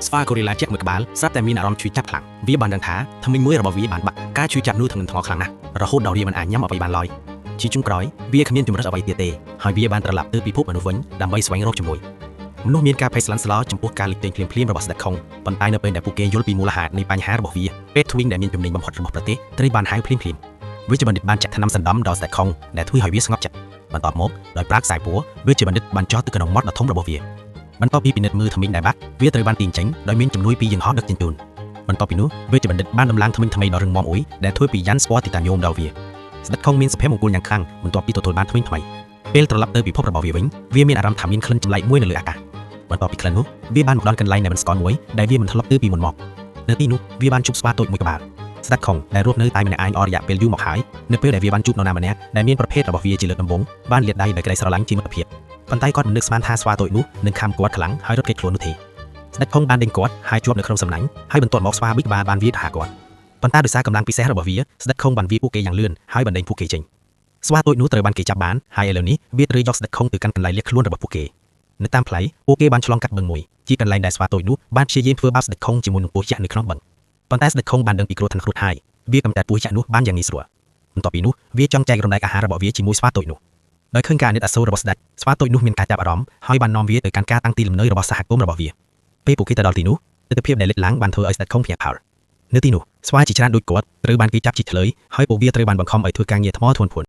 ស្វាកូរីឡាជាក់មួយក្បាលស្រាប់តែមានអារម្មណ៍ឈឺចាប់ខ្លាំងវាបានដឹងថាធ្មេញមួយរបស់វាបានបាក់ការឈឺចាប់នោះធ្ងន់ធ្ងរខ្លាំងណាស់រហូតដល់វាមិនអាចញ៉ាំអ្វីបានឡើយជាចុងក្រោយវាគ្មានជម្រើសអ្វីទៀតទេហើយវាបានត្រឡប់ទៅពិភពមនុស្សវិញដើម្បីស្វែងរកជំនួយមនុស្សមានការភ័យស្លន់ស្លោចំពោះការលេចចេញភ្លាមៗរបស់ស្ដេចខុងប៉ុន្តែនៅពេលដែលពួកគេយល់ពីមូលហេតុនៃបញ្ហារបស់វាពេទ្យធ្វីងដែលមានជំនាញបំផុតរបស់ប្រទេសត្រូវបានហៅភ្លាមៗវេជ្ជបណ្ឌិតបានចាក់ថ្នាំសណ្ដំដល់ស្ដេចខុងដែលធ្វើឲ្យវាស្ងប់ចិត្តបន្ទាប់មកដោយប្រើខ្សែពួរវេជ្ជបណ្ឌិតបានចោះទៅក្នុងមាត់ដ៏ធំរបស់វា បន្ទាប់ពីពិនិត្យមើលធ្មេញដែលបាក់វាត្រូវបានទាញចេញដោយមានជំនួយពីយន្តហោះដឹកជញ្ជូនបន្ទាប់ពីនោះវេជ្ជបណ្ឌិតបានដំឡើងធ្មេញថ្មីដ៏រឹងមាំមួយដែលធ្វើពីយ៉ាន់ស្ពទីតាញ៉ូមដល់វាស្ដេចខុងមានសុភមង្គលយ៉ាងខ្លាំងបន្ទាប់ពីទទួលបានធ្មេញថ្មីពេលត្រឡប់ទៅពិភពរបស់វាវិញវាមានអារម្មណ៍ថាមានក្លិនចម្លែកមួយនៅលើអាកាសបន្ទាប់ពីក្លិននោះវាបានមកដល់កន្លែងដែលមិនស្គាល់មួយដែលវាមិនធ្លាប់ទៅពីមុនមកនៅទីនោះវាបានជួបស្វាតូចមួយក្បាលស្ដេចខុងដែលរស់នៅតែម្នាក់ឯងអស់រយៈពេលយូរមកហើយនៅពេលដែលវាបានជួបនរណាម្នាក់ដែលមានប្រភេទរបស់វាជាលើកដំបូងបានលាតដៃដោយក្តីស្រឡាញ់ជាមិត្តភាព ប៉ុន្តែគាត់មិននឹកស្មានថាស្វាតូចនោះនឹងខំគាត់ខ្លាំងហើយរត់គេចខ្លួននោះទេស្ដេចខុងបានដេញគាត់ហើយជាប់នៅក្នុងសំណាញ់ហើយបន្ទាប់មកស្វាប៊ីកបានបានវាយថាគាត់ប៉ុន្តែដោយសារកម្លាំងពិសេសរបស់វាស្ដេចខុងបានវាយពួកគេយ៉ាងលឿនហើយបណ្ដេញពួកគេចេញស្វាតូចនោះត្រូវបានគេចាប់បានហើយឥឡូវនេះវាត្រូវយកស្ដេចខុងទៅកាន់កន្លែងលាក់ខ្លួនរបស់ពួកគេនៅតាមផ្លូវពួកគេបានឆ្លងកាត់បឹងមួយជាកន្លែងដែលស្វាតូចនោះបានព្យាយាមធ្វើបាបស្ដេចខុងជាមួយនឹងពស់យក្សនៅក្នុងបឹងប៉ុន្តែស្ដេចខុងបានដឹងពីគ្រោះថ្នាក់រួចហើយវាកម្ចាត់ពស់យក្សនោះបានយ៉ាងងាយស្រួលបន្ទាប់ពីនោះវាចង់ចែករំលែកអាហាររបស់វាជាមួយស្វាតូចនោះ ដោយឃើញការអាណិតអាសូររបស់ស្ដេចស្វាតូចនោះមានការចាប់អារម្មណ៍ហើយបាននាំវាទៅកាន់ការតាំងទីលំនៅរបស់សហគមន៍របស់វាពេលពួកគេទៅដល់ទីនោះទិដ្ឋភាពដែលលេចឡើងបានធ្វើឲ្យស្ដេចខុងភ្ញាក់ផ្អើលនៅទីនោះស្វាជាច្រើនដូចគាត់ត្រូវបានគេចាប់ជាឆ្លើយហើយពួកវាត្រូវបានបង្ខំឲ្យធ្វើការងារថ្មធ្ងន់ធ្ងរ។